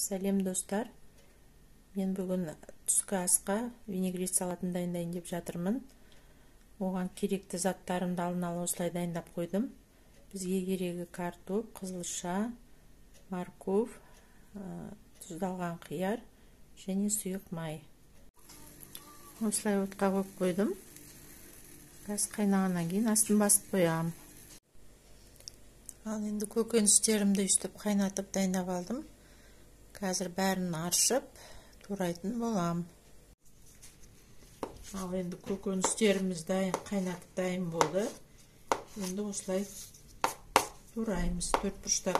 Сәлем достар. Мен бүгін түскі асқа винегрет салатын дайындайын деп жатырмын. Оған керекті заттарымды алдын ала осылай дайындап қойдым. Бізге керегі картоп, қызылша, морковь, тұздалған қияр және сұйық май. Осылай отқа қойып қойдым. Газ қайнағаннан кейін астын басып қоямын. Ал енді көкөністерімді үстіп қайнатып дайындап алдым. Қазір бәрін аршып турайтын болам. Ал енді көкөністеріміз дайын, қайнатып дайын болды. Енді осылай тураймыз төрт бұрыштап.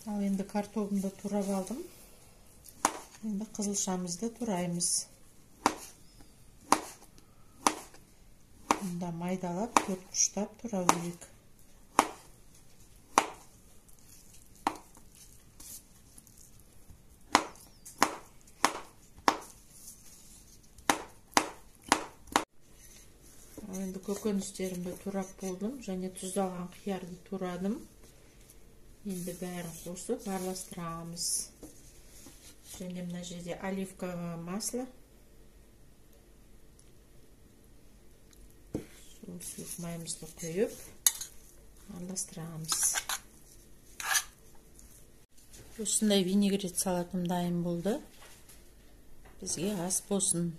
Ал енді картобымды турап алдым. Енді қызылшамызды тураймыз. Мұнда майдалап төрт бұрыштап турау керек. Енді көкөністерімді турап болдым және тұздалған қиярды турадым. Енді бәрін қосып араластырамыз. Және мына жерде оливковое масло, сол сұйық майымызды құйып араластырамыз. Осындай винегрет салатым дайын болды. Бізге ас болсын.